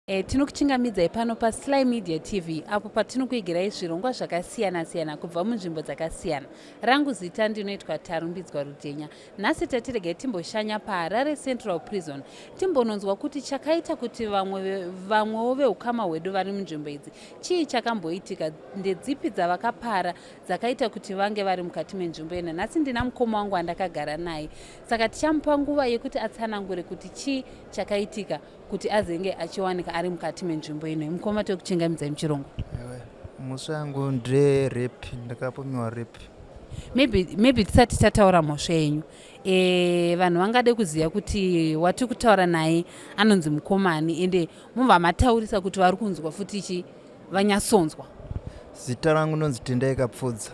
E, tinokuchingamidzai pano paSly Media TV apo patinokuigirai zvirongwa zvakasiyana-siyana kubva munzvimbo dzakasiyana. Rangu zita ndinoitwa Tarumbidzwa Rudhenya. Nhasi tatiregai timboshanya paHarare Central Prison timbononzwa kuti chakaita kuti vamwe vamwewo veukama hwedu vari munzvimbo idzi chii chakamboitika, ndedzipi dzavakapara dzakaita kuti vange vari mukati menzvimbo ino. Nhasi ndina mukoma wangu andakagara naye, saka tichamupa nguva yekuti atsanangure kuti chii chakaitika kuti azenge achiwanika ari mukati menzvimbo ino. Mukoma, tokuchingamidzai muchirongwa. Mhosva yangu nderape, ndakapomiwa rape. Maybe tisati tataura mhosva yenyu, vanhu vangade kuziva kuti wati kutaura naye anonzi mukomani, ende mubva mataurisa kuti vari kunzwa futi chi vanyatsonzwa. Zita rangu ndonzi Tendai Kapfudza.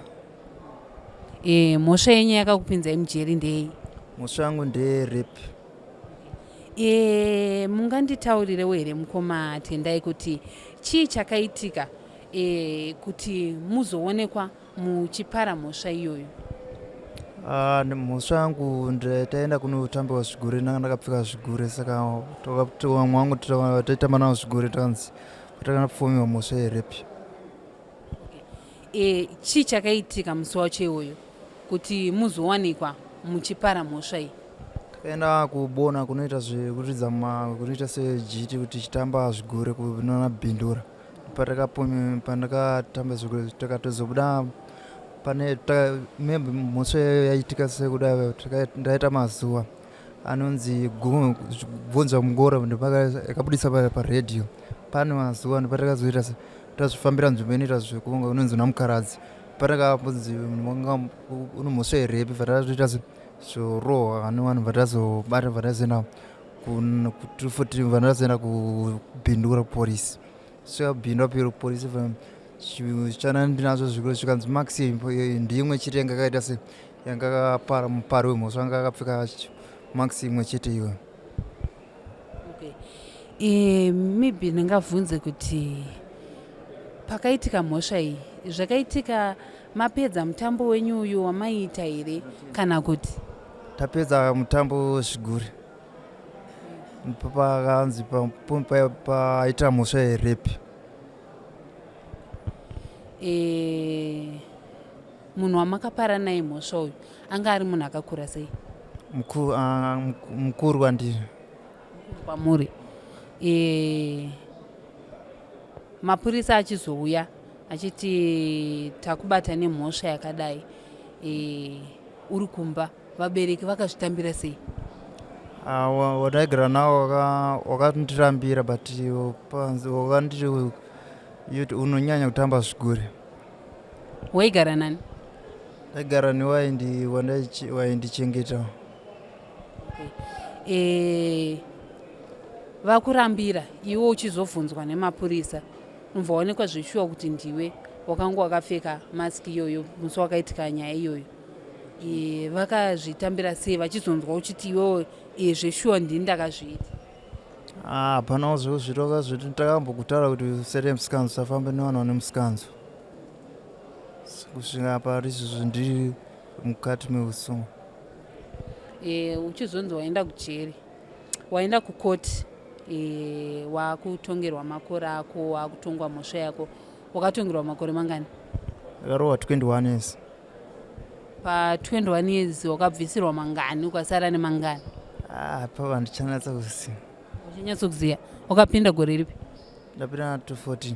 Mhosva yenyu yakakupinzai mujeri ndei? Mhosva yangu nderape. Munganditaurirewo here, mukoma Tendai, kuti chii chakaitika kuti muzoonekwa muchipara mhosva iyoyo? Ah, mhosva yangu taenda kunotambiwa zvigure, ndanga ndakapfeka zvigure, saka vamwe vangu taitamba navo zvigure, takanzi takapfumiwa mhosva yerape. Chii chakaitika musi wacho iwoyo kuti muzowanikwa muchipara mhosva iyi? Takaenda kubona kunoita zvekuridza, kunoita sejiti, kuti tichitamba zvigure kunona Bindura. Pandakatamba zvigure takatozobuda pane maybe mhosva iyoyo yaitika sekuda ndaita mazuva anonzi bvunza mungoro yakabudisa paredhiyo. Pane mazuva ndopatakazoita tazvifambira nzvimbo inoita zvekunga unonzi namukaradzi, patakambonzi une mhosva yerape, vatatoita zvorohwa nevanhu, vatazobata, vatazoenda futi, vatazoenda kuBindura kupolisi. Svika Bindura kupolisi, chana ndinazvo zvikuru, zvikanzi mask ndimwe chete yanga yakaita se yanga akapara mupari wemhosva anga akapfeka mask imwe chete iyoyo. Okay. Maybe ndingabvunze kuti pakaitika mhosva iyi, zvakaitika mapedza mutambo wenyu uyu wamaiita here kana kuti? Tapedza mutambo zvigure pakanzi paita mhosva yerape. Munhu wamakapara naye mhosva uyu anga ari munhu akakura sei? Mukuru kwandiri. Kwamuri. Mapurisa achizouya achiti takubata nemhosva yakadai, uri kumba, vabereki vakazvitambira sei? Ah, wataigara nawo wakandirambira, but wakanditi unonyanya kutamba zvigure. Waigara nani? Ndaigara newaindichengeta. Okay. Vakurambira, iwe uchizobvunzwa nemapurisa, unobva waonekwa zveshuwa kuti ndiwe wakanga wakapfeka mask iyoyo musi wakaitika nyaya iyoyo, vakazvitambira sei vachizonzwa uchiti iwewe zveshuwa ndini ndakazviita? Ah, hapanawo zvekuzvitoka zvoti takambokutaura kuti usere musikanzo, usafambe nevanhu vane musikanzo. Kusvika pari izvozvo ndiri mukati meusungo. Uchizonzi waenda kujeri, waenda kukoti, wakutongerwa makore ako, wakutongwa mhosva yako, wakatongerwa makore mangani? Ndakarohwa 21 years. Pa21 years wakabvisirwa mangani, ukasara nemangani? Ah, pava ndichanatsa kuziva. Uchanyatsokuziva. Wakapinda gore ripi? Ndapinda na 214.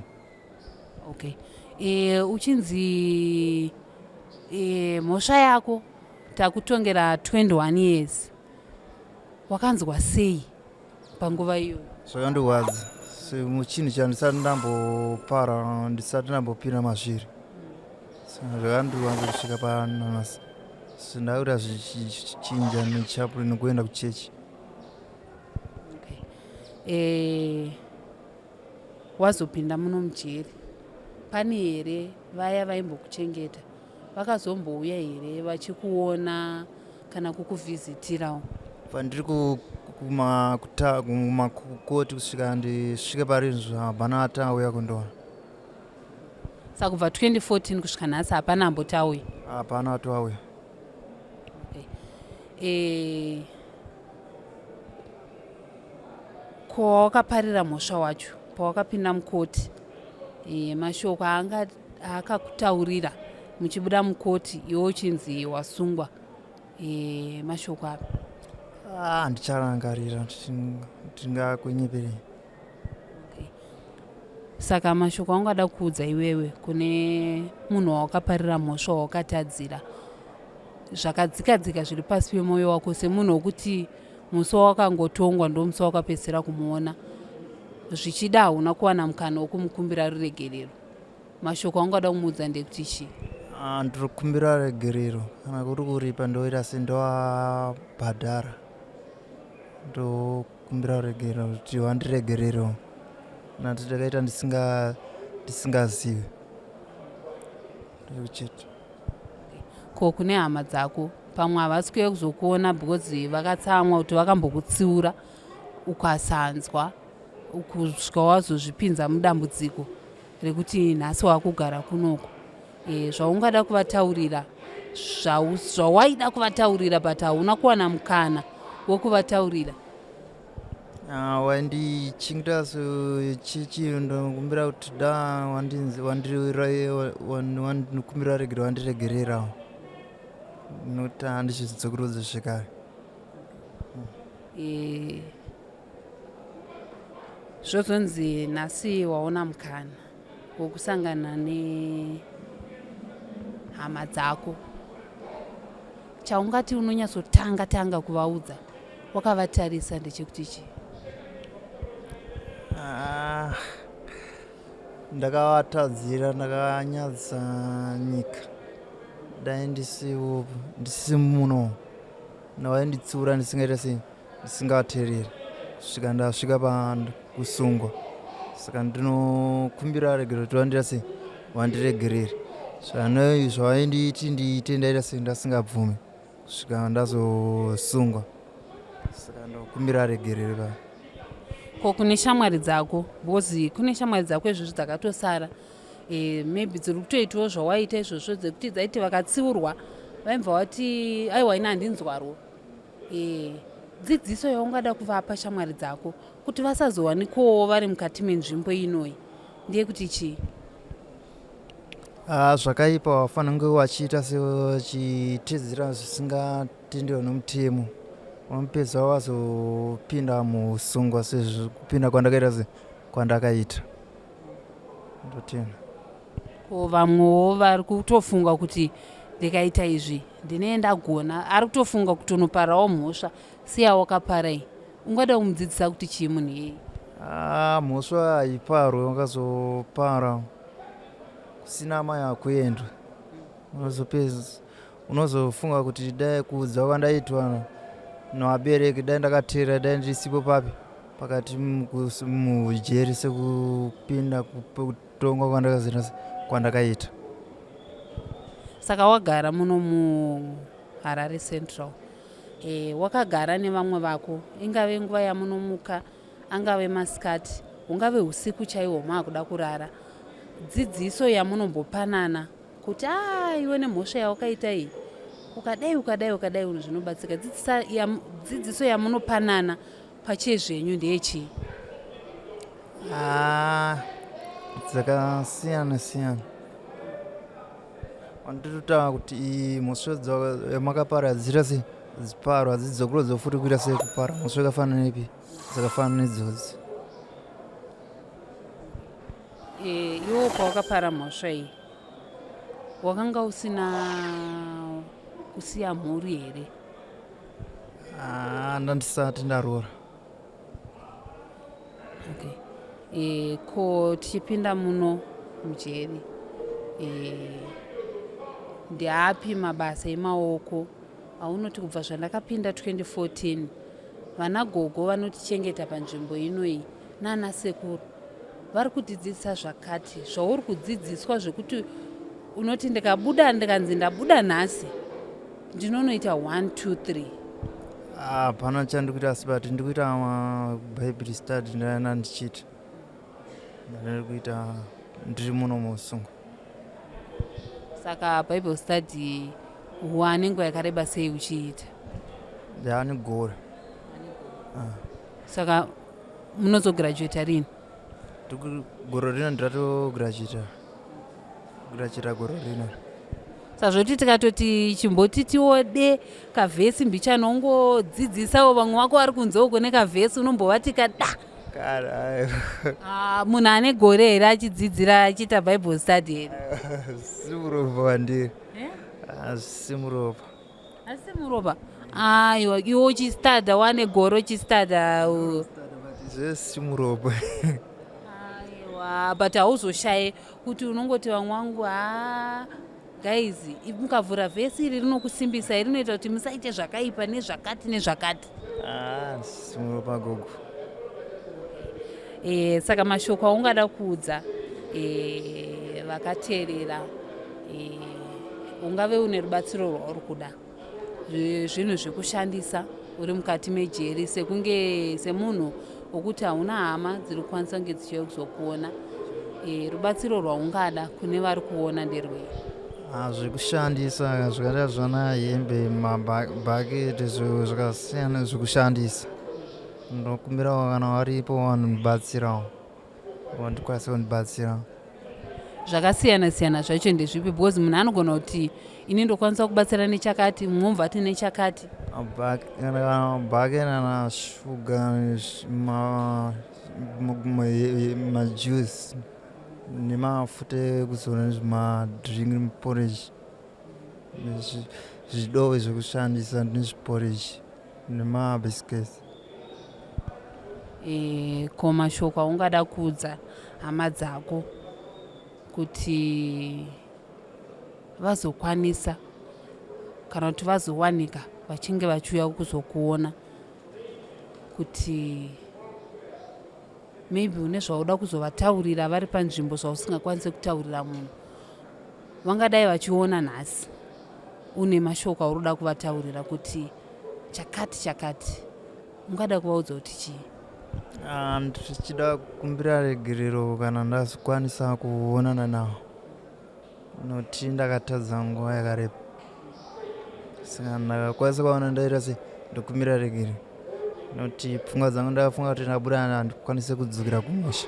Okay. Uchinzi mhosva yako takutongera 21 years, wakanzwa sei panguva iyoyo? Zvakandirwadza, chinhu chandisati ndambopara, ndisati ndambopinda mazviri. Saka zvakandirwadza kusvika panhasi. Ndakuita zvichinja nechaplain nekuenda kuchechi. Okay. Wazopinda muno mujeri, pane here vaya vaimbokuchengeta vakazombouya here vachikuona kana kukuvhizitirawo? Pandiri kumakoti kusvika ndisvike pari izvo, hapana atauya kundoona. Saka kubva 2014 kusvika nhasi hapana amboti auya? Hapana atauya. Okay. Ko wakaparira mhosva wacho pawakapinda mukoti e, mashoko aakakutaurira muchibuda mukoti iwe uchinzi wasungwa e, mashoko api? Ah, handicharangarira, ndingakunyeperei. Okay. Saka mashoko aungada kuudza iwewe kune munhu wawakaparira mhosva wawakatadzira zvakadzika dzika zviri pasi pemwoyo wako semunhu wekuti musi wawakangotongwa ndomusi wawakapedzisira kumuona zvichida hauna kuwana mukana wekumukumbira ruregerero mashoko aungada kumuudza ndekuti chii? Ah, ndiri kukumbira regerero kana kuri kuripa ndoita sendovabhadhara ndokumbira ruregerero kuti vandiregererewo nati ndakaita ndisingazivi chete. Ko kune hama dzako pamwe havasi kuuya kuzokuona because vakatsamwa kuti vakambokutsiura ukasanzwa kusvika wazozvipinza mudambudziko rekuti nhasi wakugara kunoko e, zvaungada kuvataurira zvawaida kuvataurira but hauna kuwana mukana wekuvataurira. Ah, waindichingita chichi ndokumbira kuti da wandikumbira regero wandiregererawo nokuti handizvidzokorodze zvekare. Eh, zvozonzi nhasi waona mukana wokusangana nehama dzako chaungati unonyatsotanga tanga kuvaudza wakavatarisa ndechekuti chii? Ah, ndakavatadzira ndakanyadzisa nyika dai ndisiwo ndisi muno ndavainditsiura ndisingaita sei ndisingateereri kusvika ndasvika pakusungwa saka ndinokumbira regero kuti vandira sei vandiregerere zvavainditi ndiite ndaita sei ndasingabvume kusvika ndazosungwa saka ndokumbira regerere pa ko kune shamwari dzako because kune shamwari dzako izvozvo dzakatosara e, maybe dziri kutoitawo zvawaita izvozvo dzekuti dzaiti vakatsiurwa vaibva vati aiwa ini handinzwarwo e, dzidziso yaungada kuvapa shamwari dzako kuti vasazowanikwawo vari mukati menzvimbo inoyi ndeyekuti chii? Ah, zvakaipa wafanira kunge wachiita sewachitizira zvisingatenderwe nomutemo wamupedza wazopinda musungwa sezvo kupinda kwandakaita se kwandakaita ndotenda. Ko vamwewo vari kutofunga kuti ndikaita izvi ndinee ndagona ari kutofunga kutonoparawo mhosva siya wakapara iyi ungada kumudzidzisa kuti chii munhu iyeye? Ah, mhosva haiparwe wakazopara kusina amai hakuendwe unozopedza unozofunga kuti dai kuudza kwandaitwa nevabereki dai ndakateerera dai ndisipo papi pakati mujeri sekupinda kutongwa kwandakazoita kwandakaita. Saka wagara muno muHarare Central e, wakagara nevamwe vako ingave nguva yamunomuka angave masikati hungave usiku chaihwo maakuda kurara dzidziso yamunombopanana kuti a ah, iwe nemhosva yawakaita iyi ukadai ukadai ukadai unhu zvinobatsika dzidziso yamunopanana pachezvenyu ndeyechii? Ah, dzakasiyana siyana wanditotaura kuti iyi mhosva yamakapara dziita sei dziparwa hadzidzokurodza futi kuita sei kupara mhosva yakafanana nepi dzakafanana neidzodzi. E, iwo pawakapara mhosva iyi wakanga usina kusiya mhuri here? Ah, ndandisati ndaroora. Okay. E, ko tichipinda muno mujeri e, ndeapi mabasa emaoko aunoti kubva zvandakapinda 2014 vana gogo vanotichengeta panzvimbo inoyi nana sekuru vari kutidzidzisa zvakati zvauri kudzidziswa zvekuti unoti ndikabuda ndikanzi ndabuda nhasi ndinonoita 1 2 3. Hapana chandikuita asi but ndikuita bible study ndana ndichiita ndandiri kuita ndiri muno muusungwa. Saka bible study wane nguva yakareba sei uchiita? Yaane gore. Ah. Saka munozograduata rini? Gore rino ndiratograduata graduata gore rino. Sazvoti tikatoti chimboti tiode kavhesi mbichana ungodzidzisawo vamwe vako vari kunze uko nekavhesi unombovati kada. Ah, munhu ane gore here achidzidzira achiita bible study here? Simuropa wandiri. Eh? Ah, simuropa. Asi muropa. Aiwa, iwe uchistada wane gore uchistada. Zvese muropa. Aiwa, but hauzoshaye kuti unongoti vamwe vangu haa guys mukavhura vhesi iri rinokusimbisai rinoita kuti musaite zvakaipa nezvakati nezvakati. Ah, simuropa gogo. E, saka mashoko aungada kuudza e, vakateerera e, ungave une rubatsiro rwauri kuda zvinhu zvekushandisa uri mukati mejeri sekunge semunhu wokuti hauna hama dziri kukwanisa kunge dzichiuya kuzokuona e, rubatsiro rwaungada kune vari kuona nderwei? Ah, zvekushandisa zvakaita zvana hembe mabhaketi zvakasiyana zvekushandisa ndokumbirawo kana varipo vanondibatsirawo vandikwanise kundibatsira. Zvakasiyana siyana zvacho ndezvipi because munhu anogona kuti ini ndokwanisa kubatsira nechakati mumwe obva ati nechakati. Bhake nana shuga majuice nemafuta ekuzora nezvimadrink porridge zvidove zvekushandisa nezviporridge nemabiscuits. E, ko mashoko aungada kuudza hama dzako kuti vazokwanisa kana kuti vazowanika vachinge vachiuya kuzokuona kuti maybe une zvauda kuzovataurira vari panzvimbo zvausingakwanise kutaurira munhu vangadai vachiona nhasi une mashoko auri kuda kuvataurira kuti chakati chakati ungada kuvaudza kuti chii? Ah, ndichida kukumbira regerero kana ndazokwanisa kuonana navo nokuti ndakatadza nguva yakareba saka ndakakwanisa kuvaona ndaita se ndokumbira regerero nokuti pfungwa dzangu ndakafunga kuti ndabuda handikwanise kudzokera kumusha.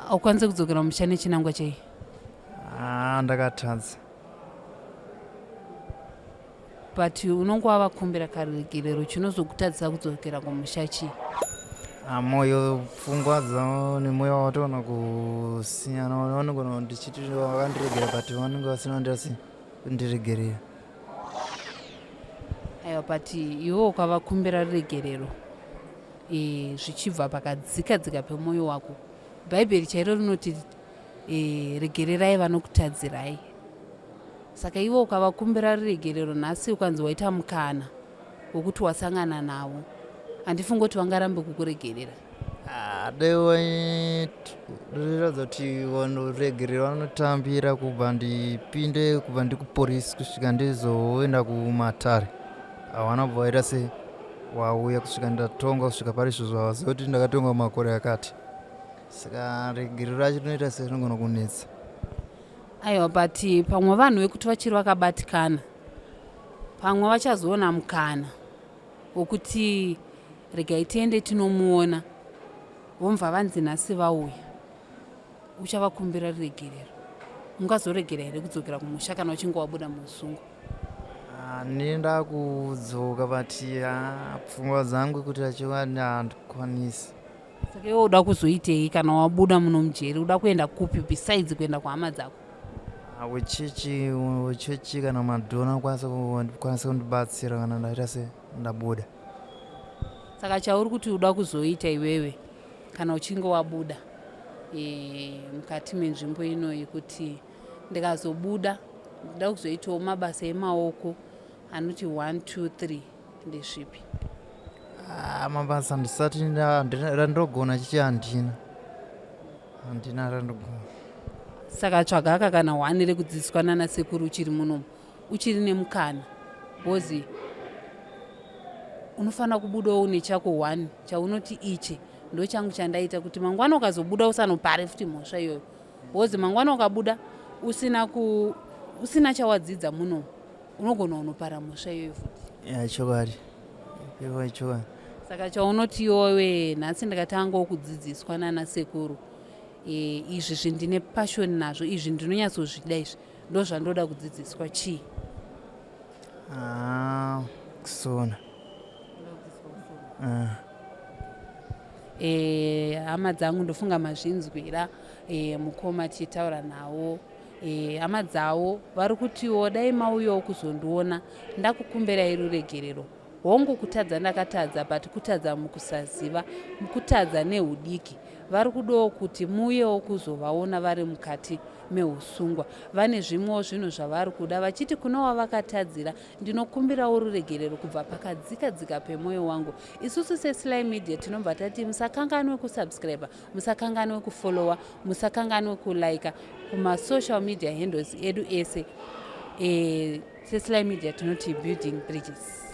Haukwanise kudzokera kumusha nechinangwa chei? Ah, ndakatadza. But unonge wavakumbira karegerero chinozokutadzisa kudzokera kumusha chii? Ah, moyo pfungwa dzavo nemwoyo wavo toona kusiyana vanogona ndichiti vakandiregera but vanenge vasina ndirasi kundiregerera. Aiwa but iwe ukavakumbira ruregerero e, zvichibva pakadzika dzika pemwoyo wako bhaibheri chairo rinoti e, regererai vanokutadzirai Saka iwe ukavakumbira ruregerero nhasi ukanzi waita mukana wekuti wasangana navo handifungi kuti vangarambe kukuregerera. Ah, dai wairatidza kuti vanoregerera vanotambira kubva ndipinde kubva ndikuporisi kusvika ndizoenda kumatare hawana kubva vaita sei wauya kusvika ndatonga kusvika pari izvozvo havaziva kuti ndakatonga makore akati saka regerero racho rinoita sei rinogona kunetsa. Aiwa but pamwe vanhu vekuti vachiri vakabatikana pamwe vachazoona mukana wekuti regai tiende tinomuona vomva vanzi nhasi vauya uchavakumbira ruregerero ungazoregera here kudzokera kumusha kana uchinge wabuda muusungwa? Ah, ndini ndakudzoka but ah, pfungwa dzangu kuti achiwani handikwanisi. Saka iwe uda kuzoitei kana wabuda muno mujeri? Uda kuenda kupi besides kuenda kuhama dzako? Ah, wechechi wechechi kana madhona kwanisa kundibatsira kana ndaita se ndabuda. Saka chauri kuti uda kuzoita iwewe kana uchinge wabuda e, mukati menzvimbo inoyi kuti ndikazobuda ndida kuzoitawo mabasa emaoko anoti 1 2 3 ndezvipi? Ah, mabasa ndisati randogona chichi handina handina randogona. Saka tsvaga aka kana hwani rekudzidziswa nana sekuru uchiri munomu uchiri nemukana bhozi unofanira kubudawo une chako hwani chaunoti ichi ndochangu chandaita kuti mangwana ukazobuda usanopare futi mhosva iyoyo bhozi mangwana ukabuda usina ku usina chawadzidza munomu unogona unopara mhosva iyoyo futi. Ya chokwadi. Ivo chokwadi. Saka chaunoti iwewe, nhasi ndikatangawo kudzidziswa nana sekuru, izvi zvindine passion nazvo, izvi ndinonyatsozvida, izvi ndo zvandoda kudzidziswa, chii? Ah, kusona. Ah. Hama dzangu, ndofunga mazvinzwira. Mukoma tichitaura nawo, hama dzavo vari kutiwo dai mauyawo kuzondiona, ndakukumbirai ruregerero. Hongu, kutadza ndakatadza, but kutadza mukusaziva, kutadza neudiki. Vari kudawo kuti muuyewo kuzovaona vari mukati meusungwa. Vane zvimwewo zvinhu zvavari kuda, vachiti kune wavakatadzira, ndinokumbirawo ruregerero kubva pakadzika dzika pemwoyo wangu. Isusu seSly Media tinobva tati musakanganwe kusubscribe, musakanganwe kufollowa, musakanganwe kulika kumasocial media handles edu ese. SeSly Media tinoti building bridges.